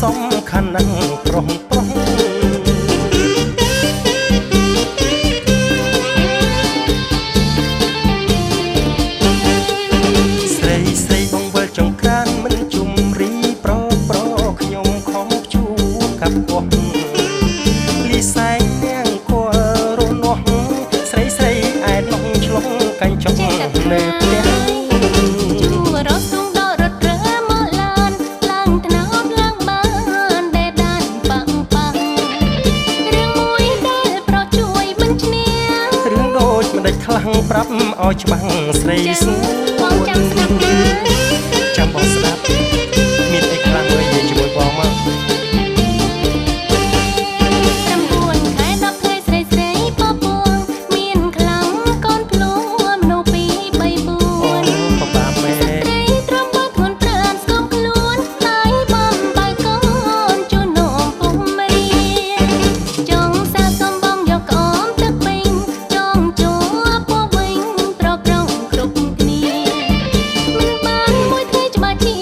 សំខាន់ណាស់ប្រុសប្រុសស្រីស្រីបងវិលចង្ក្រានមិនជុំរីប្រប្រខ្ញុំខំជួកាប់ពោះលីសែងនាងគល់រនាស់ស្រីស្រីអែនងឆ្លងកាញ់ចុង ចេះតែ នៅផ្ទះ ជួរត់សុងដករត់រើមកឡានឡើងថ្នោតឡើងបានដែលដានបាំងបាំងរឿងមួយដែលប្រជួយមិនឈ្នះ រឿងដូចមិនដាច់ខ្លាំងប្រាប់ឲ្យច្បាស់ស្រី ចឹង ស្ងួ បង ន ចាំស្ដាប់ណា ចាំបងស្ដាប់មានអីខ្លាំងមើលនិយាយជាមួយបងមក 9ខែ10ថ្ងៃស្រីស្រីពពួងមានខ្លាំងកូនភ្លោមនុស្ស2 3 អូ 4 បបាមែ ស្ត្រីទ្រាំបើធ្ងន់ប្រានស្គមខ្លួនតែបំបើកូនជូននំពុំរៀនចង់សាសំបងយកក្អមទឹកពេញចង់ជួបពោវិញប្រក្រងគ្រប់គ្នាមិនបានមួយថ្ងៃច្បាស់ជា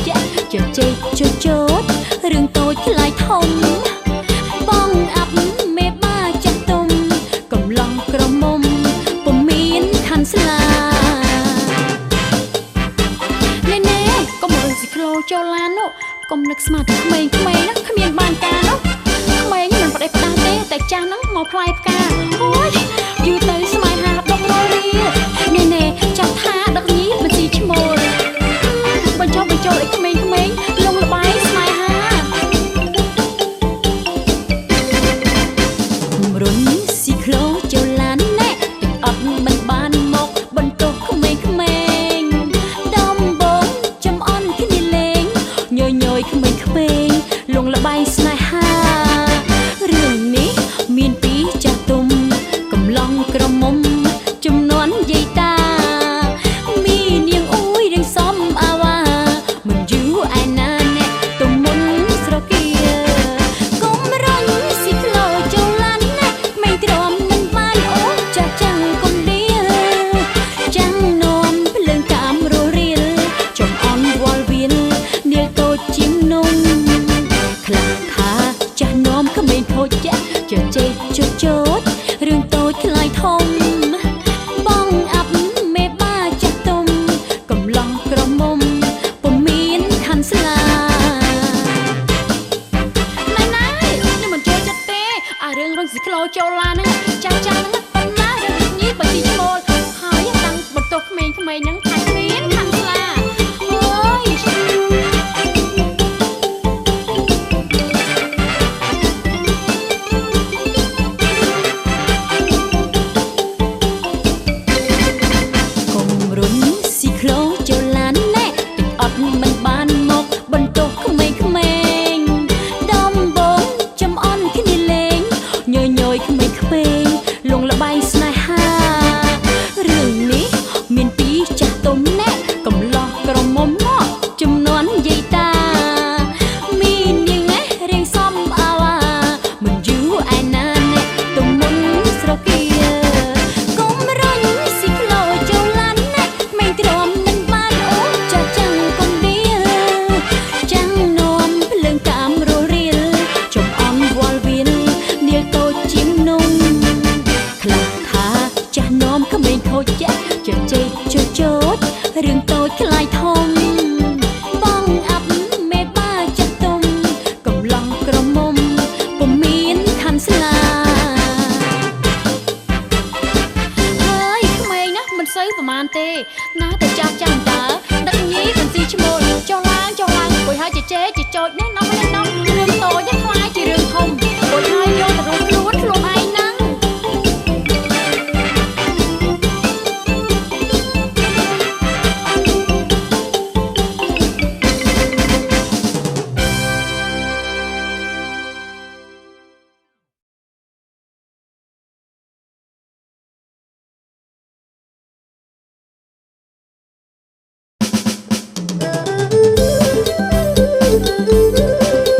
ចាក់ជជែកជជោតរឿងតូចខ្លាយធំបងអាប់មេបាចាស់ទុំកំឡោះក្រមុំពុំមានខាន់ស្លាណែណែកុំរើស៊ីក្លូចូលឡាននោះកុំនឹកស្មានតែក្មេងៗណាគ្មានបានការនោះក្មេងមិនផ្ដេសផ្ដាស់ទេតែចាស់ហ្នឹងមកផ្លែផ្កាអូយយូរទៅស្មៃហាដុកររាណែណែចាប់ថាដឹកញីមិនស៊ីឈ្មោលបញ្ចុះបញ្ចូលឲ្យក្មេងៗលងលបាយស្នេហារុនស៊ីក្លូចូលឡានណែទឹកអត់មិនបានមកបន្ទោសក្មេងៗដំបងចំអន់គ្នាលេងញយញយក្មេងៗលងលបាយស្នេហារឿងនេះមានពីចាស់ទុំកំឡងក្រមុំចំនួនយាយតាមាននាងអួយរឿងសំអាវ៉ាមិនយូរឯណាអ្នកទុំមុនស្រគាកុំរញស៊ីក្លោចូលឡានណាក្មេងទ្រាំមិនបានអូចាស់ចាំងកុំដៀលចាំងនាំភ្លើងកាមររៀលចំអន់វល់វៀលនាលតូចជាងនំខ្លះថាចាស់នាំក្មេងខូចចាក់ជជែកជជោតរឿងតូចខ្លាយធំបងអាប់មេបាចាស់ទុំកំឡោះក្រមុំពុំមានខាន់ស្លាណែណែខ្ញុំមិនចូលចិត្តទេអារឿងរុញស៊ីក្លូចូលឡានហ្នឹងចាស់ចាស់ហ្នឹងប៉ុណ្ណារឿងញីបើស៊ីឈ្មោលហើយតាំងបន្ទោសក្មេងៗហ្នឹងថាគ្មានខាន់ស្លាអើយកុំរុនស៊ីក្លូចូលឡានណែទឹកអត់មិនបានមកបន្ទោសក្មេងៗដំបងចំអន់គ្នាលេងញយញយក្មេងៗលងលបាយស្នេហារឿងនេះមានពីចាស់ទុំណែកំឡោះក្រមុំមកចំនួនយាយតាមាននាងណែរៀងសំអាវ៉ាមិនយូរឯណាណែទុំមុនស្រគាកុំរញស៊ីក្លូចូលឡានណែក្មេងទ្រាំមិនបានអូចាស់ចាំងកុំដៀលចាំងនាំភ្លើងកាមររៀលចំអន់វល់វៀលនាលតូចជាងនំខ្លះថាចាស់នាំក្មេងខូចចាក់ជជែកជជោតរឿងតូចខ្លាយធំបងអាប់មេបាចាស់ទុំកំឡោះក្រមុំពុំមានខាន់ស្លាហើយក្មេងណាមិនសូវប្រមាណទេណាតែចាស់ចាំតើដឹកញីមិនស៊ីឈ្មោលចុះឡើងចុះឡើងពុយហើយជជែកជជោចនេះនំនេះនំរឿងតូចខ្លាយជារឿងធំពុយហើយយកទៅរួមខ្លួនខ្លួនឯងហ្នឹង Thank you.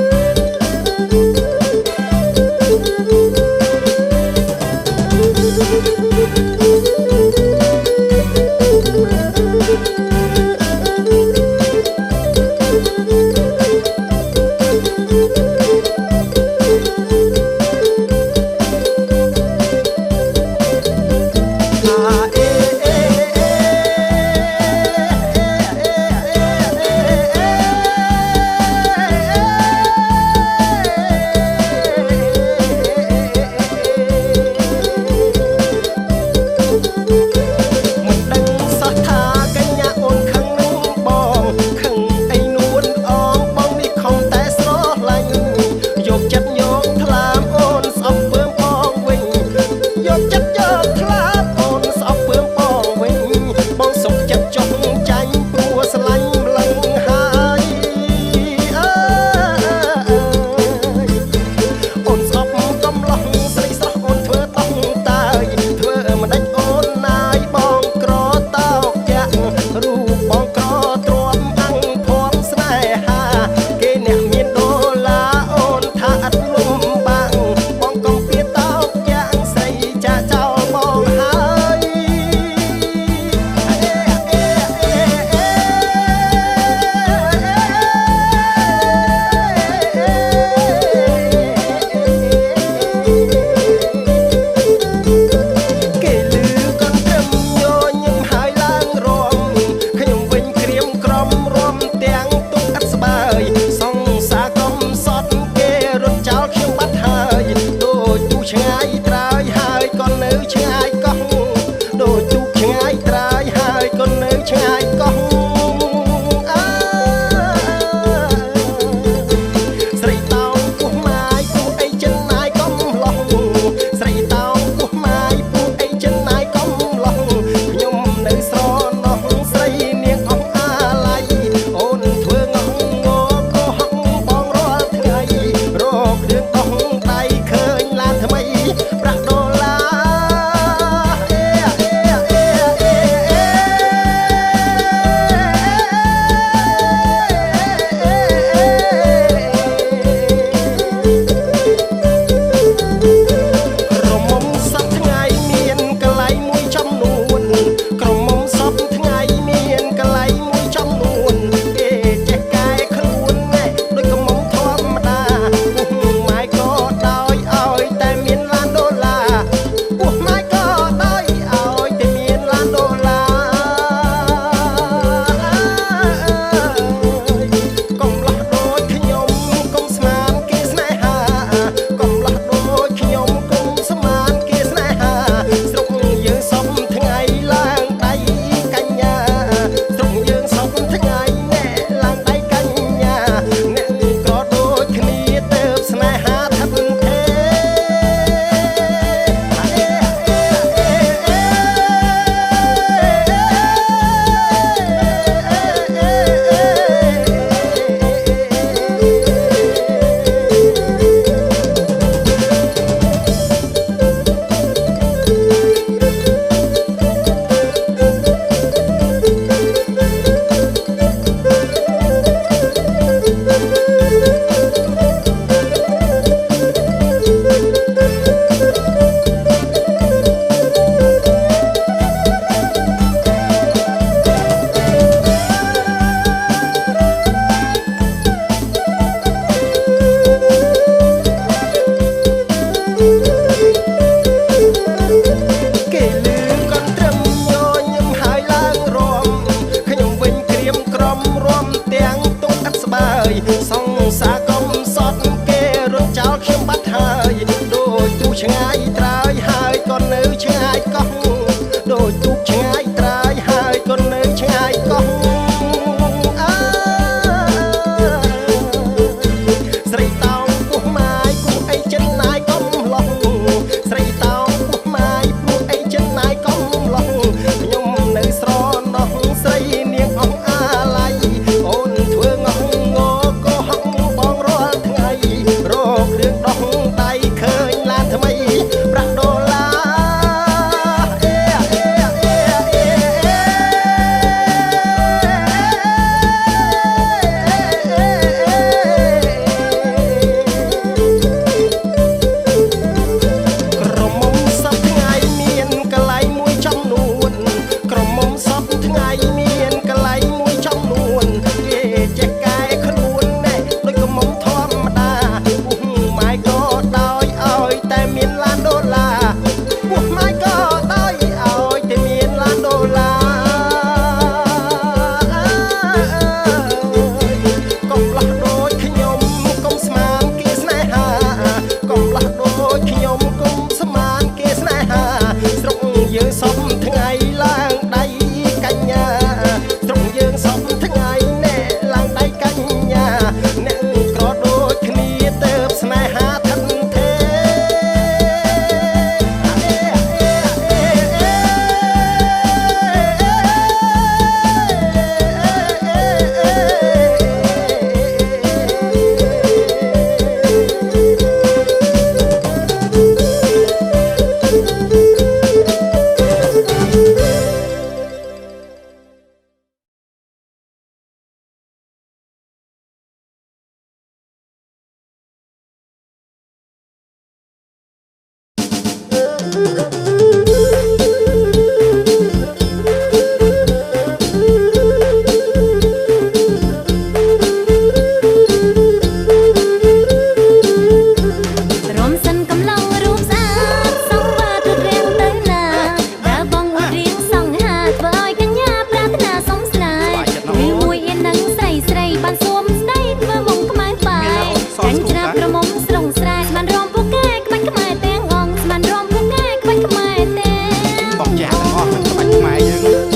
ស្រីបានសួមស្ដីធ្វើមុំខ្មៅបែ មានណាអូនស ចាញ់ ស្គូតា ច្រាបក្រមុំស្រងស្រែស្មានរំពូកែក្បាច់ខ្មែរទាំងអងស្មានរំពូកែក្បាច់ខ្មែរទាំង បងចាស់ទាំងអស់មិនក្បាច់ខ្មែរយើង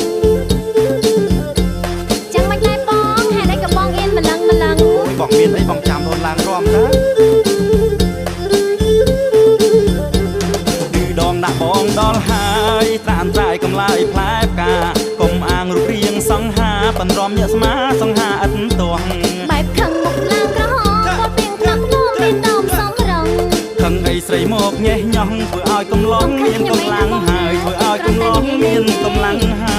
ចាំមិនដែរបងហេតុអីក៏បងអៀនម្លឹងម្លឹង អូយបងមានអីបងចាំអូនឡើងរំតាឌឺដងដាក់បងដល់ហើយត្រានត្រាយកំឡាយផ្លែផ្កាកុំអាងរូបរាងសង្ហាបន្រំញាក់ស្មាសង្ហាឥតទាស់ បែបខឹងមុខឡើងក្រហមគាត់ពីងផ្លាក់ភ្លោមានតោមសំរង ខឹងអីស្រីមកញេះញោះធ្វើឲ្យកំឡងមានកម្លាំងហើយធ្វើឲ្យកំឡងមានកម្លាំងហើ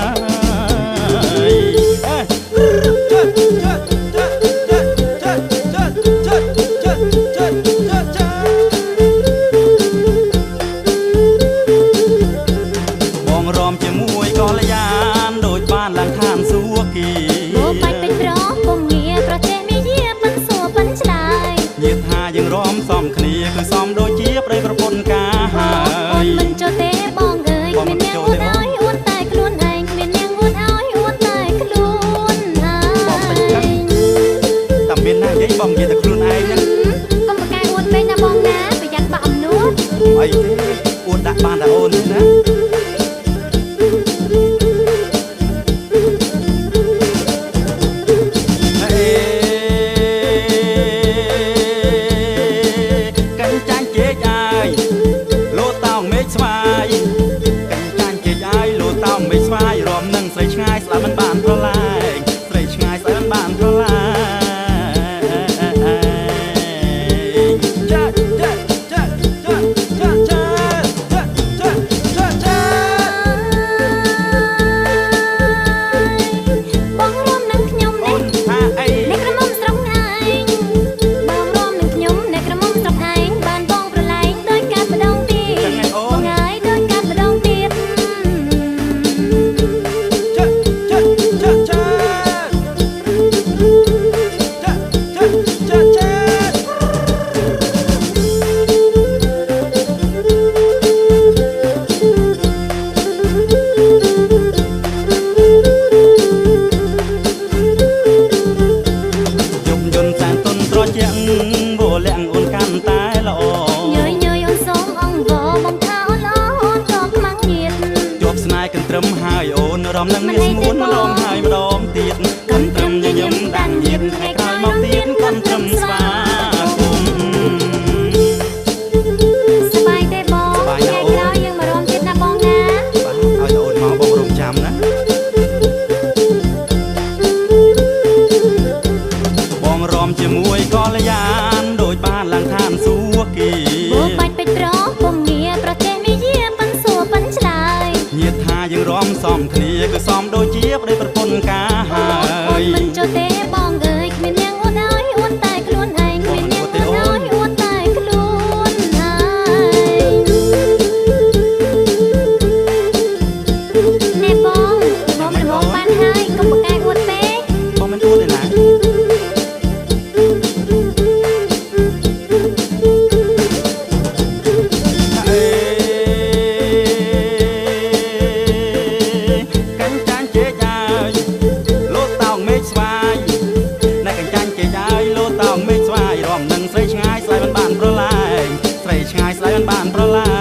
យអេបងរំជាមួយកល្យានដូចបានឡើងឋានសួគ៌ បូបាច់ពេញប្រពងងារប្រទេសមីយាប៉ិនសួរប៉ិនឆ្លើយ ញាតថាយើងរំសំគ្នាគឺសំដូចជាប្តីប្រពន្ធកាហើ អូន យ មិនចូលទេបងអើយគ្មានអ្នកអួតឲ្យអួតតែខ្លួនឯងគ្មានអ្នកអួតឲ្យអួតតែខ្លួនឯង តែមានណានិយាយបងនិយាយតែខ្លួនឯងហ្នឹង កុំប្រកែអួតពេកណាបងណាប្រយ័ត្នបាក់អំនួត អីទេអួតដាក់បានតែអូនទេណាអេកញ្ចាញ់ជែកអាយលោតោងមេឃស្វាយកញ្ចាញ់ជែកអាយលោតោងមេឃស្វាយរំនឹងស្រីឆ្ងាយស្លាប់មិនបានប្រឡែងស្រីឆ្ងាយស្លាប់មិនបានប្រឡែងចាចាចាចាចាចាចាចាចាចា បងរួមនឹងខ្ញុំ អូ នេះ នថាអី អ្នកក្រមុំស្រុកឯងបងរួមនឹងខ្ញុំអ្នកក្រមុំស្រុកឯងបានបងប្រឡែងដោយកាត់ម្ដងទៀតបងអើយដោយកាត់ម្ដងទៀត ចាចាចាចាចាចាចា យប់យន្តសែនទុនត្រជាក់វលាក់អូនកាន់តែល្អ ញយញយអូនសូមអង្វរបងថាអូនល្អអូនក៏ខ្មាំងញៀត ជាប់ស្នេហ៍កន្ត្រឹមហើយអូនរំនឹងមានស្ងួនម្ដងហើយម្ដងទៀតកន្ត្រឹមញញឹមដាំងញៀតថ្ងៃក្រោយមកទៀតកន្ត្រឹមស្វាគមន៍ សប្បាយទេបង សប្បាយណា ថ្ងៃ ស់អូន ក្រោយយើងមករំទៀតណាបងណា បាទឲ្យតែអូនមកបងរងចាំណាបងរំជាមួយកល្យានដូចបានឡើងឋានសួគ៌ បូបាច់ពេជ្រប្រពងងារប្រទេសមីយាប៉ិនសួរប៉ិនឆ្លើយ ញាតថាយើងរំសំគ្នាគឺសំដូចជាប្តីប្រពន្ធកាហើ អូន យ មិនចូលទេបងអើយគ្មានអ្នកអួតឲ្យអួតតែខ្លួនឯងគ្មានអ្នកអួតឲ្យអួតតែខ្លួនឯងណែបងបងរំបានហើយកុំប្រកែកអួតពេក បងមិនអួតទេណាអេកញ្ចាញ់ជែកអាយលោតោងមេឃស្វាយណែកញ្ចាញ់ជែកអាយលោតោងមេឃស្វាយរំនឹងស្រីឆ្ងាយស្លាយមិនបានប្រឡែងស្រីឆ្ងាយស្លាយមិនបានប្រឡែង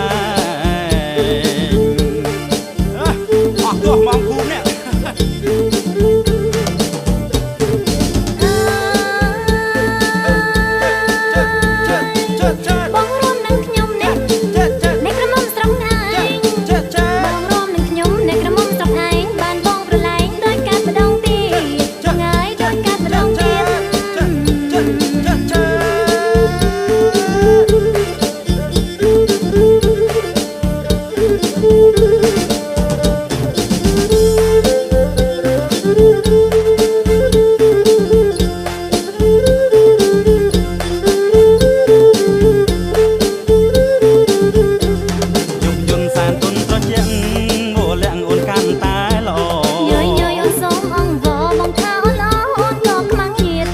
អ่ะអស់ទោះមកគូនេះ បងរួមនឹងខ្ញុំនេះអ្នកក្រមុំស្រុកឯងបងរួមនឹងខ្ញុំអ្នកក្រមុំស្រុកឯងបានបងប្រឡែងដោយកាត់ម្ដងទៀតថ្ងៃដោយកាត់ម្ដងទៀត យប់យន្តសែនទុនត្រជាក់វលាក់អូនកាន់តែល្អ ញយញយអូនសូមអង្វរបងថាអូនល្អអូនក៏ខ្មាំងញៀត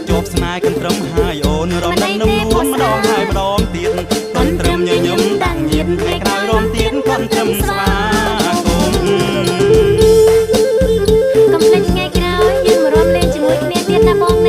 ជាប់ស្នេហ៍កន្ត្រឹមហើយអូនរំនឹងនំនួនម្ដងហើយម្ដងទៀតកន្ត្រឹមញញឹមដាំងញៀតថ្ងៃក្រោយរំទៀតកន្ត្រឹមស្វាគមន៍ កុំភ្លេចថ្ងៃក្រោយយើងមករំលេងជាមួយគ្នាទៀតណាបងណា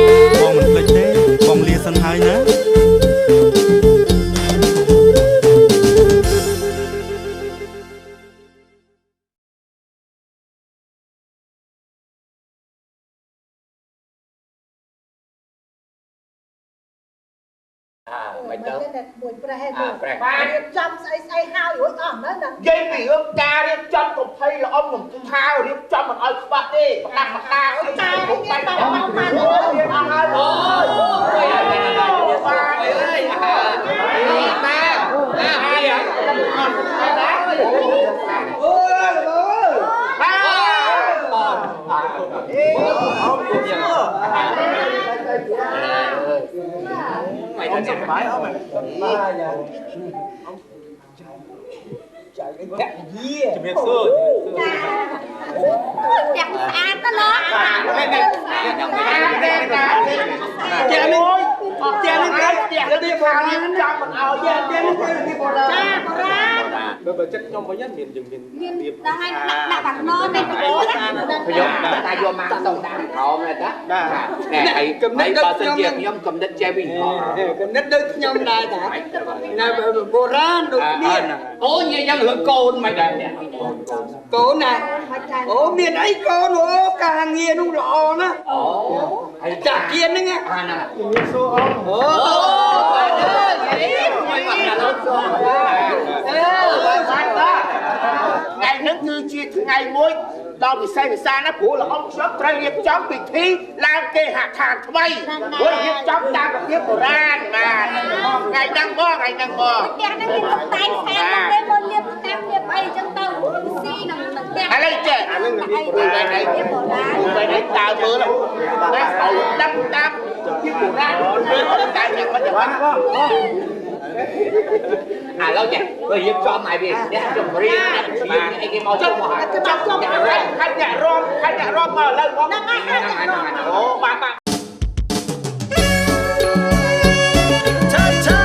អើមិនទៅ តែមួយប្រេះ អើប្រេះ រៀបចំស្អីស្អីហើយរួចអស់នៅហ្នឹង និយាយពីរឿងការរៀបចំកំភៃល្អំកំថារៀបចំមិនឲ្យខ្វះទេប្រដាប់ប្រដាអី តែនេះតាមមកបាន រៀបអស់ហើយ អូយអើយបាទអើយណាណាហើយហ៎ណា អូយអូយ បាទ បង អេអមយ៉ាង មិនទៅ សុខបាយអមបាយយ៉ាងចៃតាក់យា ជំរាបសួរ ចាផ្ទះស្អាតទៅលោក នេះនេះ ផ្ទះនេះផ្ទះនេះត្រូវផ្ទះនេះបុរាណ ចាំមិនឲ្យ ផ្ទះនេះត្រូវនេះបុរាណ ចាបុរាណ បើបើចិត្តខ្ញុំវិញមានយើងមាន មានដល់ហើយដាក់ដាក់បាក់ណនៃកូនណា ខ្ញុំតែយកមកទៅដាក់ក្រោមណាតាណែហើយបើសិនជាខ្ញុំកំណត់ចេះវិញ កំណត់ដូចខ្ញុំដែរតានៅបុរាណដូចគ្នា អូនិយាយយ៉ាងរឿងកូនមិនដែរ កូនណាអូមានអីកូនអូការងារនោះល្អណាស់ អូហើយ ចាក់គៀនហ្នឹង អាហ្នឹង ជំរាបសួរអង អូ អូបាទអើយមិនមកណាលោក អេ បាទតាថ្ងៃហ្នឹងគឺជាថ្ងៃមួយដល់វិសេសវិសាលណាព្រោះល្អំខ្ញុំត្រូវរៀបចំពិធីឡើងគេហដ្ឋានថ្មីព្រោះរៀបចំតាមរបៀបបុរាណបាទថ្ងៃហ្នឹងបងថ្ងៃហ្នឹងបង ផ្ទះហ្នឹងមានតុបតែងស្អាតទេមកលាបផ្ទាំងលាបអីចឹងទៅស៊ីនឹងនឹងផ្ទះ ឥឡូវចេះ អាហ្នឹងរបៀបបុរាណរបៀបបុរាណ បែរនេះតើមើលណាឲ្យដឹងតាមរបៀបបុរាណមើលតែយ៉ាងម៉េចយ៉ាងម៉េច ឥឡូវចេះបើរៀបចំឲ្យវាអ្នកជំរាបអ្នកជាអីគេមកជុំមកហើយ ចាំចាំហើយអ្នករំហើយអ្នករំមកឥឡូវមក ហ្នឹងហើយហើយអ្នករំ អូបាទបាទ ឆាឆា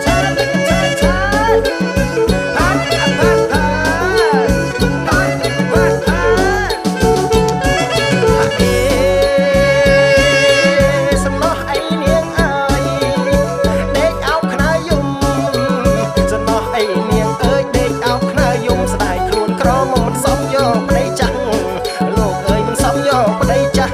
ឆាឆាឆាផាត់ផាត់ផាត់ផាត់ផាត់ផាត់អេសំណោះអីនាងអើយដេកអោបខ្នើយំសំណោះអីនាងអើយដេកអោបខ្នើយំស្ដាយខ្លួនក្រមុំមិនសមយកប្តីចាស់លោកអើយមិនសមយកប្តីចាស់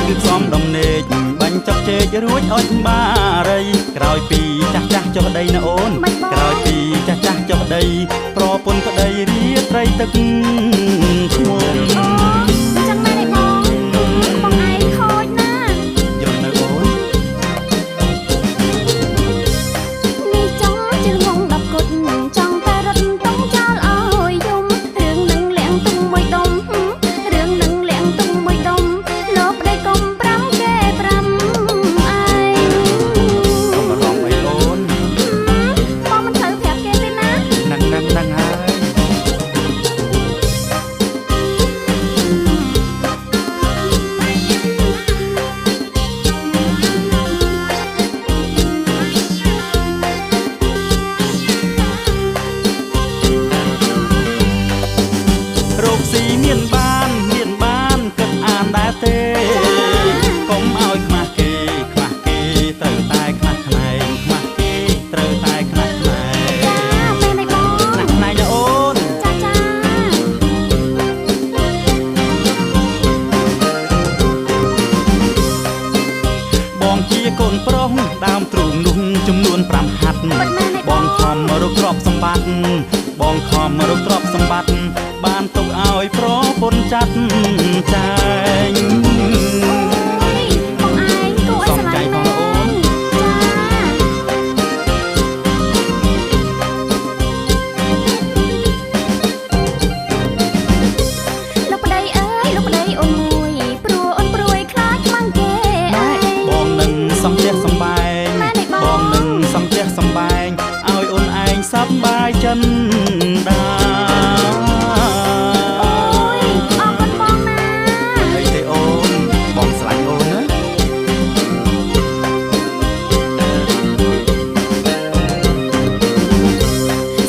គឺផ្សំដំណេកបាញ់ចុកចេករួចអុចបារីក្រោយពីចាស់ចាស់ចុះដីណាអូនក្រោយពីចាស់ចាស់ចុះដីប្រពន្ធប្តីរាត្រីទឹកឈ្មោះ អូចឹងមែនទេបងបងឯងខូចណាស់ យល់នៅអូន នេះចង់ជើងង10គុតចង់តែរត់តុងចោលឲ្យយំរឿងនឹងលៀងទុំមួយដុំរឿងនឹងលៀងទុំមួយដុំលោកប្តីកុំប្រាំគេប្រាំឯង កុំបារម្ភអីអូន បងមិនត្រូវប្រាប់គេទេណា ហ្នឹងហ្នឹងហ្នឹងហើយរោគស៊ីមានបានមានបានគិតអានដែរទេកុំឲ្យខ្មាស់គេខ្មាស់គេត្រូវតែខ្មាស់ខ្នែងខ្មាស់គេត្រូវតែខ្មាស់ខ្នែង ចាមែនទេបង ខ្មាស់ខ្នែងណាអូន ចាចា បងជាកូនប្រុសដើមទ្រូងនោះចំនួន5ហាត់ ពិតមែនទេ បងខំរកទ្រព្យសម្បត្តិបងខំរកទ្រព្យសម្បត្តិបានទុកឲ្យប្រពន្ធចាត់ចែង អូយបងឯងគួរឲ្យស្រឡាញ់មែនចា លោកប្តីអើយលោកប្តីអូនមួយព្រោះអូនព្រួយខ្លាចខ្មាំងគេឯង បងនឹងសំផ្ទះសំបែង មែនទេបង បងនឹងសំផ្ទះសំបែងឲ្យអូនឯងសប្បាយចិនដា អូយអរគុណបងណា អីទេអូនបងស្រឡាញ់អូនណា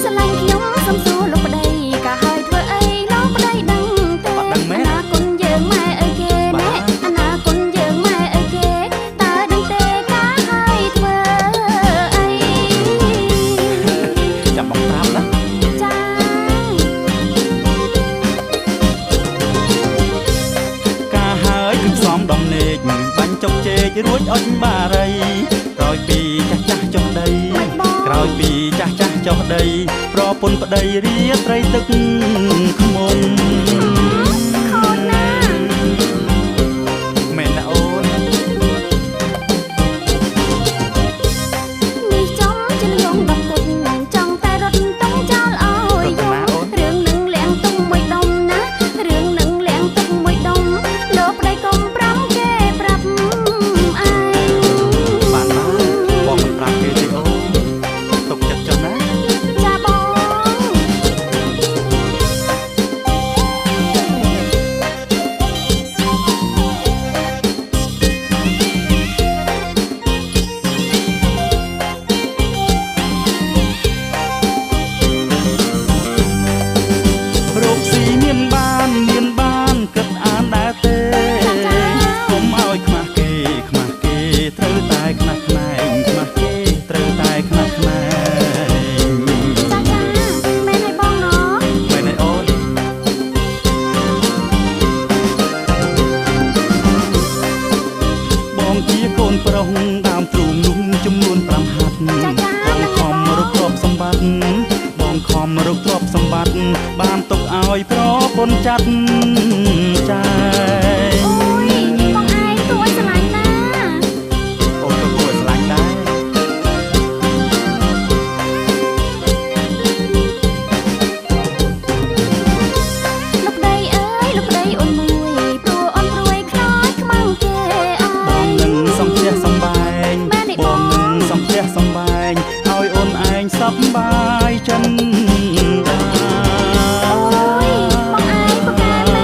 ស្រឡាញ់ខ្ញុំសុំសួរលោកប្តីក៏ហើយធ្វើអីលោកប្តីដឹងទេ អត់ដឹងមែន អនាគតយើងម៉ែអើគេ បា ណែ ទ អនាគតយើងម៉ែអើគេតើដឹងទេកាហើយធ្វើអី ចាំបងប្រាប់ណា ចា ការហើយគឺផ្សំដំណេកបាញ់ចុកចេករួចអុចបារីក្រោយពីចាស់ចាស់ចុះដី មិនបង ក្រោយពីចាស់ចាស់ចុះដីប្រពន្ធប្តីរាត្រីទឹកខ្មុំ ខូចណាស់ មែនណាអូន នេះចំជាលង10គុតចង់តែរត់តុងចោលឲ្យយំរឿងនឹងលៀងទុំមួយដុំណារឿងនឹងលៀងទុំមួយដុំលោកប្តីកុំប្រាំគេប្រាប់ឯង បានបានបងមិនប្រាប់គេទេអូនទុកចិត្តចុះណា ចាបង រោគស៊ីមានបានមានបានគិតអានដែរទេកុំឲ្យខ្មាស់គេខ្មាស់គេត្រូវតែខ្នះខ្នែងខ្មាស់គេត្រូវតែខ្នះខ្នែង ចាចាមែនហើយបងណ មែនទេអូនបងជាកូនប្រុសដើមទ្រូងនោះចំនួន5ហាត់ ចាចា បងខំរកទ្រព្យសម្បត្តិបងខំរកទ្រព្យសម្បត្តិបានទុកឲ្យប្រពន្ធចាត់ចែង អូយបងឯងគួរឲ្យស្រឡាញ់ណាស់ អូនក៏គួរឲ្យស្រឡាញ់ដែរ លោកប្តីអើយលោកប្តីអូនមួយព្រោះអូនព្រួយខ្លាចខ្មាំងគេឯ បង ង នឹងសំផ្ទះសំបែង មែនទេ បង បង នឹងសំផ្ទះសំបែងឲ្យអូនឯងសប្បាយចិនដា អូយបងឯងពូកែមែ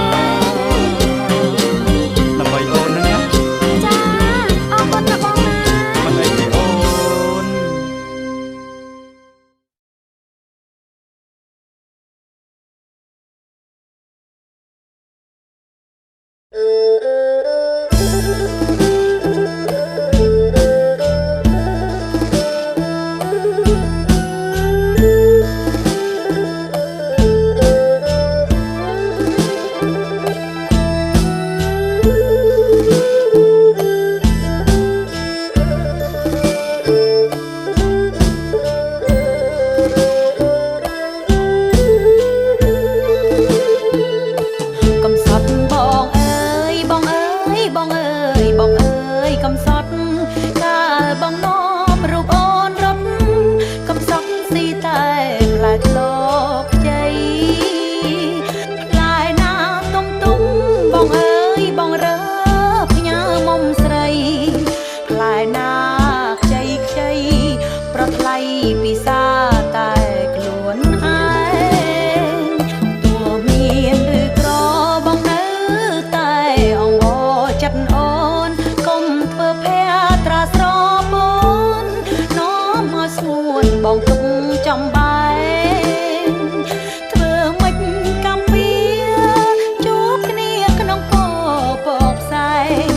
បងទុកចំបែងធ្វើម៉េចកម្មពៀជួបគ្នាក្នុងពពកផ្សែង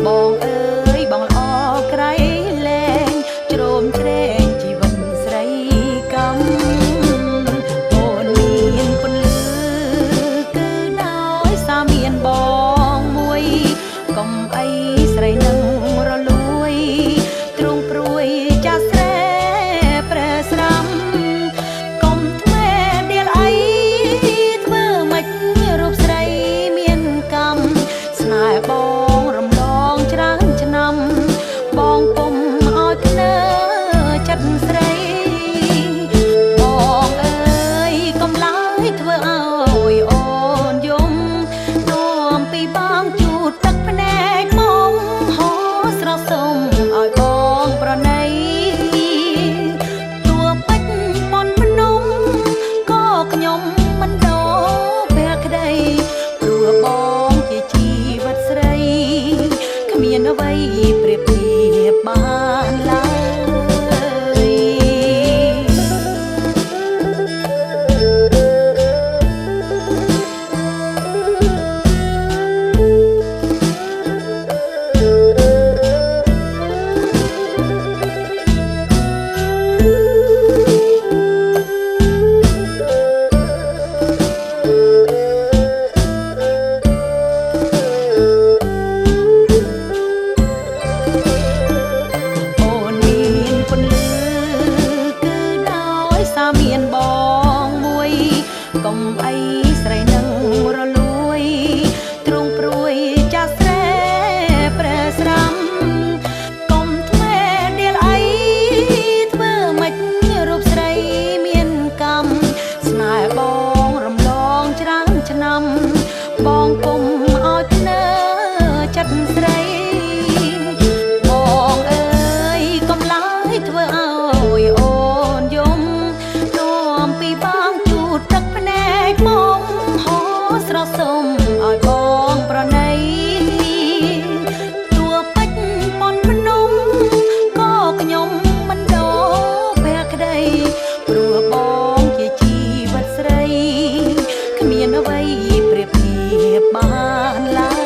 បងអើយបងល្អក្រៃលែងជ្រោមជ្រែងជីវិតស្រីកម្មអូនមានពន្លឺគឺដោយសារមានបងមួយកុំអីស្រីនឹងរលួយទ្រង់ព្រួយចាស់ស្រែប្រែស្រាំកុំថ្មេដៀលអីធ្វើម៉េចរូបស្រីមានកម្មស្នេហ៍បងរំលងច្រើនឆ្នាំបងពុំឲ្យភ្នើចិត្តស្រីបងអើយកុំឡើយធ្វើឲ្យអូនយំនាំពីបងជូតទឹកភ្នែកមកហោស្រសុំឲ្យបងប្រណីតួពេជ្រប៉ុនភ្នំក៏ខ្ញុំមិនដោភក្តីព្រោះបងជាជីវិតស្រីគ្មានអ្វីប្រៀបធៀបបានឡើយ អូនមានពន្លឺគឺដោយសារមានបងមួយកុំអីស្រីនឹងរលួយទ្រង់ព្រួយចាស់ស្រែប្រែស្រាំកុំថ្មេដៀលអីធ្វើម៉េចរូបស្រីមានកម្មស្នេហ៍បងរំលងច្រើនឆ្នាំបងពុំឲ្យភ្នើចិត្តស្រី បងអើយកុំឡើយធ្វើឲ្យអូនយំនាំពីបងជូតទឹកភ្នែកមកហោស្រសុំឲ្យបងប្រណីតួពេជ្រប៉ុនភ្នំក៏ខ្ញុំមិនដោភក្តីព្រោះបងជាជីវិតស្រីគ្មានអ្វីប្រៀបធៀបបានឡើយ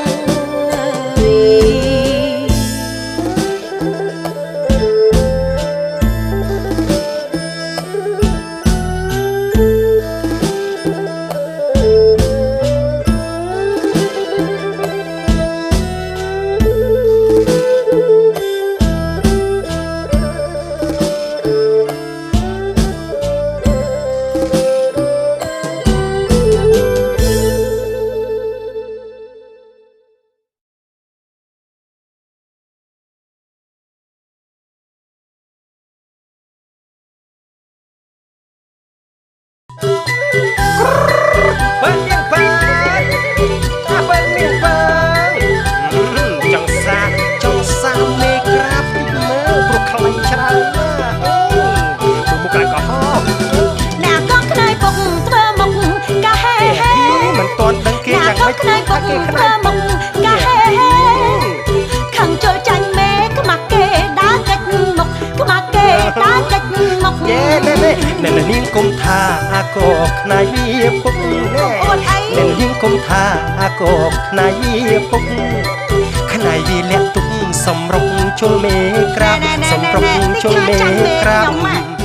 បើនាងបើអាបើនាងបើចង់សាចង់សាមេក្រាបតិចមើលព្រោះខ្លាញ់ច្រើនណាស់អូមុខក្រាក្រហម អ្នកក៏ខ្នើយពុកធ្វើមុខកាហេហេ មិនតន់ដឹងគេ អ្នក យ៉ាងម៉េច ក៏ខ្នើយពុក គេខ្ ធ្វើ នា មុខកាហេហេខឹងចូលចាញ់មេខ្មាស់គេដើរកិច្ចមុខខ្មាស់គេដើរកិច្ចមុខ យេណែណែណែនាងគុំថាអាកខ្នាយវាពុកណែ អូនអី ណែនាងគុំថាអាកខ្នាយវាពុកខ្នាយវាលាក់ទុកសំរុកជុលមេក្រាប ណែណែ សំរុក ណែ ជុលមេ ចាញ់មេ ក្រាប ខ្ញុំម៉ា